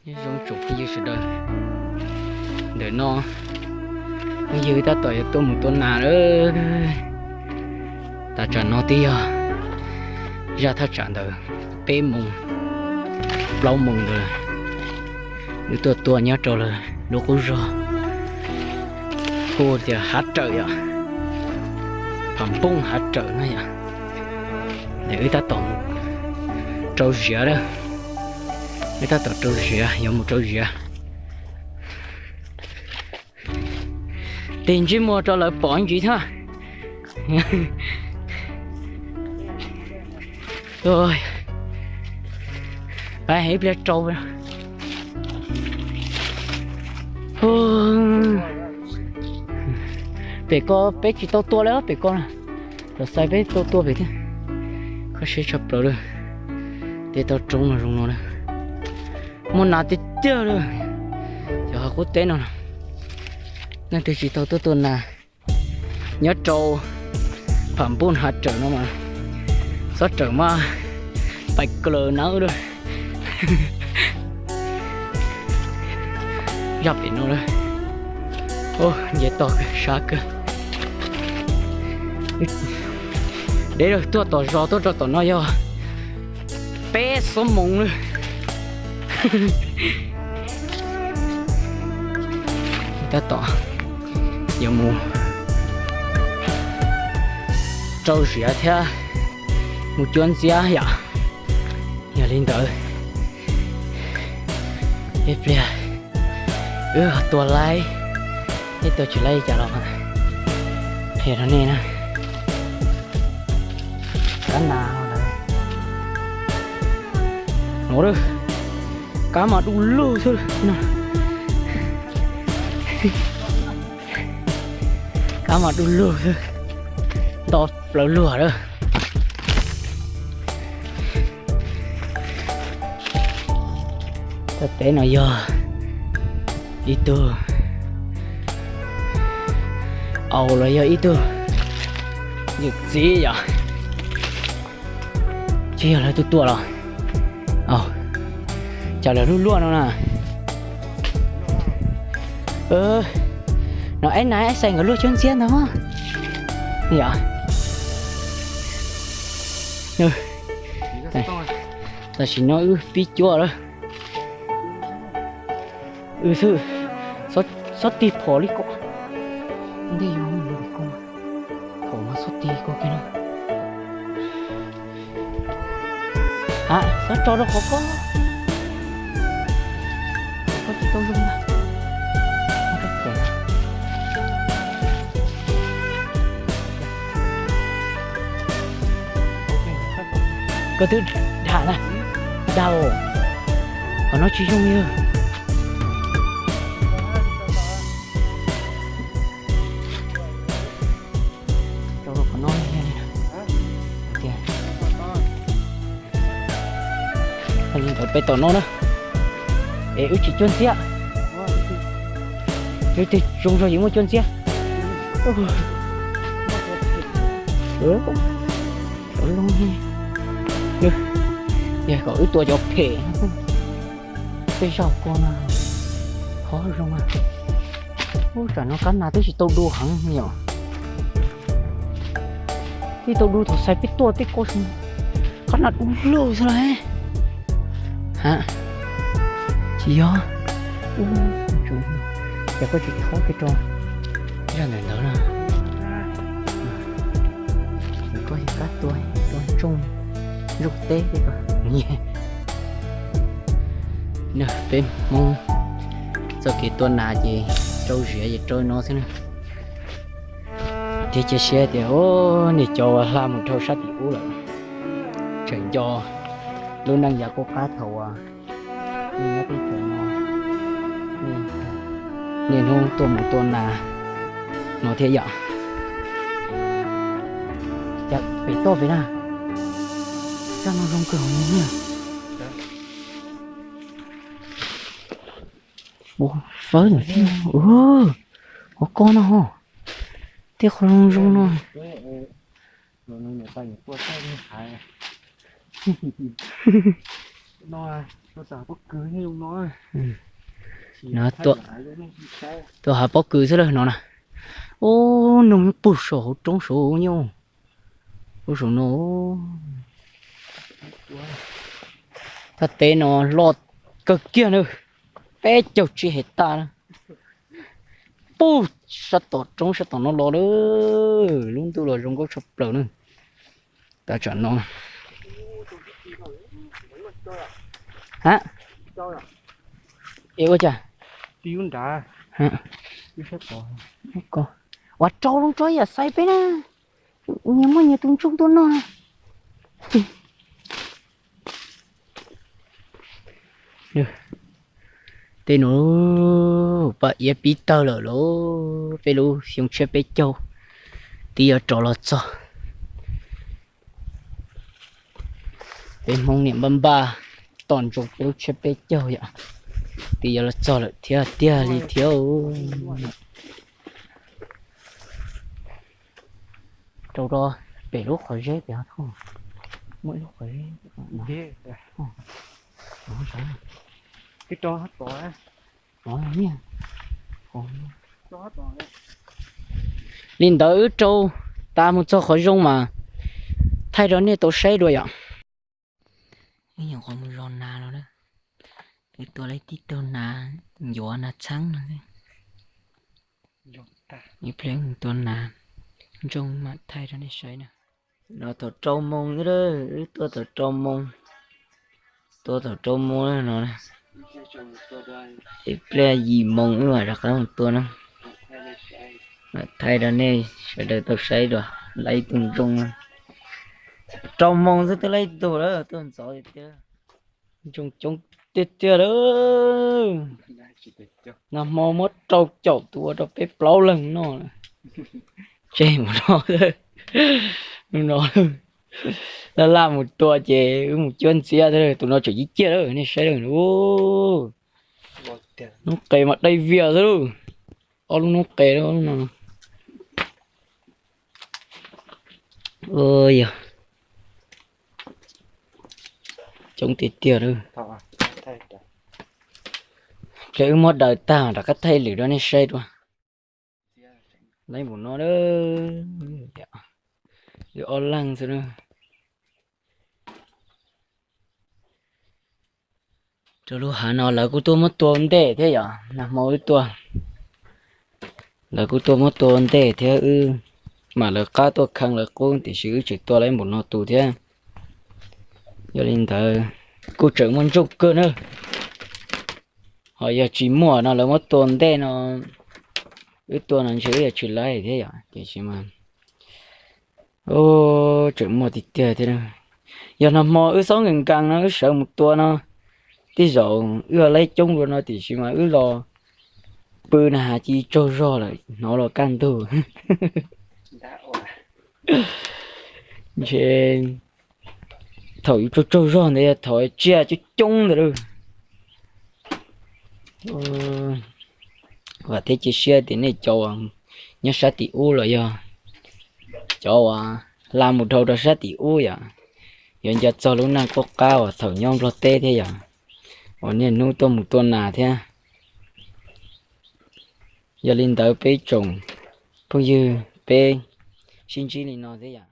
Zoo tsoom phooj ywg sawv daws, ntawm no phooj ywg tab tom yuav tuaj mus tua nas lawm. Tam tsam no twb yog zaj thaj tsam ntawd peb moos plaub moos ntawd, wb tuaj tua nyob rau lawv lub qub zog hu tias Hav Rawm yom, Pham Npooj Hav Rawm na yom. Wb tab tom rau ziav lawm, wb tab tom rau ziav, yuav mus rau ziav. Tig ntsej muag rau lawv pom ntsis thiab. Ib pliag rau. Pem ko peb tsis tau tua li pem ko na. Cov xais peb tau tua pem thiab. Kho siab tshaj plaws lawm. Tej toj roob no zoo no na. Muaj nas tiag tiag lawm. Cov hav qub teb no, leej twg tsis tau tuaj tua nas nyob rau Pham Npooj Hav Rawm no mas xob rawm mas pais kaw lawm nawb lawm. Zaj pem no lawm. Nce toj kawg, sab kawg. Deb lawm, tuaj tom zos tuaj rau tom no yog peb xuab moos lawm. Tab tom yuav mus rau ziav thiab mus cuab ntxiab yom. Yog li ntawd, ib pliag wb ho tua laib, ib tua tsis laib li cas los qhia rau nej na. Kab nas no, kab mas du lug xwb no. Kab mas du lug xwb, nto plaws luag lawm. Toj teb no yog ib tug au los yog ib tug yawm txiv yom. Tsis yog lawv tua tua los, cas lawv luaj luaj no na. No eb, nas eb xais nkawd luaj cuab ntxiab ntag yom. Tam sim no wb pib cuab lawm. Wb xwb, xob tig phom li ko. Ntej yog mus li ko, phom mas xob tig ko kiag na. Xob tso rau qhov ko. Ko tsis tau zoo na. Koj twb dham na, dhau, qhov no tsis zoo li. Rau rau qhov no, tias li ntawd peb tom no na. Es wb tsis cuab ntxiab, wb twb zoo zog yeej muaj cuab ntxiab. Yog kom wb tua cov phem. Tej zaum ko na, qhov zoo na. Ub, tsam no kab nas twb tsis tau du heev yom. Twb tau du thaum xais peb tuaj tej ko, kab nas du lug xwb lauj. Ha, tsis yog. Ces koj tsis thaub kiag rau zaj ntawm ntawd na. Koj yog kab tua, tua ntsooj, ntsooj teb tej ko. Peb Hmoob txoj kev tua nas ces rau ziav ces rau no xwb na. Thiab cia siab tias, o, nej cov uas hla mus dhau sab tim ub lawm, tseem nco lub neej yav qub qab thaum uas nej nyob teb chaws no, nej hnub tuaj mus tua nas no thiab yom. Cas pem toj pem na, zaj no zoo kawg li. Fawb lawm thiab. Qhov ko no ho, tej qhov zoo zoo no. No, tuaj hav pob kws xwb lawm no na. Ub, noog puag saum hauv roob saud nyob, puag saum no. Thaj teb no loj kawg kiag na, peb caug tsib hais tas na. Puag sab tom roob sab tom no los lawm, lub ntuj los zoo nkauj tshaj plaws na. Tam tsam no, ha, es ua cas? Ua rau zoo tso yam xaiv peb na, nyias muaj nyias tus ntsoog tuaj noj na. Tej no paj iab pib tawg lawm lauj, peb lub xyoo tshiab peb caug twb yuav rov los txog. Peb Hmoob niam npaj npaj tos ntsoov peb lub tshiab peb caug yom, twb yuav los txog lawm thiab tiag li thiab. Rau rau pem lub qhov zeb pem, muaj ib lub qhov zeb. Li ntawd wb rau tas mus txog qhov zoo mas thaij rau nej tau saib dua yom. Wb nyuam qhuav mus zos nas los na, wb tua tib tug nas ncuav nas txheeb no. Ib pliag mus tua nas ntsoog mam thaij rau nej saib na. No thaum rau moos, wb tua thaum rau moos, tua thaum rau moos no. Ib pliag yim moos wb mam rov qab mus tua na. Mam thaij rau nej sawv daws tau saib dua, laib ib tug ntsoog. Rau moos xwb twb laib ib tug lawm, tuaj ntxov tiag tiag. Ntsoog coob tiag tiag lawm. Nag hmo muab rau caum tus ua rau peb plaub leeg noj. Tseg mus no, hnub no laj laj mus tua ces wb mus cuab ntxiab thiab, tus no tseem ciaj ciaj lawm, nej saib lawm. Hnub qes mas dai vias xwb lauj, ob lub hnub qes lub no. Yog coob tiag tiag lawm. Ces wb muab daws tag rov qab thaij lwm rau nej saib dua. Laib npaum no, wb ob leeg xwb na. Rau lub hav no lawv kuj tuaj muab tua ntej thiab yom, nag hmo wb tuaj, lawv kuj tuaj muab tua ntej thiab wb mam lawv qab tuaj kheej lawv qub, tiam sis wb tseem tua laib npaum no tus thiab. Yog li ntawd kuj tseem muaj ntsoog kawg na. Ho yog tsis muaj no lawv muab tua ntej no, wb tua no ntshe wb yuav tsis laib thiab yom, tiam sis mas tseem muaj tiag tiag thiab. Yog nag hmo wb xob nkees nkees no wb sawv mus tua no, tej zaum wb laib coob dua no tiam sis mas wb los pw na has cia tsaug zog lawm hnov los kaj ntug. Ntshe thaum yus tsaug tsaug zog ntawd yog thaum tsiaj coob coob ntawd lauj. Vam thiab cia siab tias nej cov uas nyob sab tim ub los yog cov uas hla mus dhau rau sab tim ub yom, yuav nco txog lub neej qub qab uas thaum nyob Nplog teb thiab yom, uas niaj hnub tuaj mus tua nas thiab. Yog li ntawd peb tsoom phooj ywg peb sib ntsib li no thiab yom.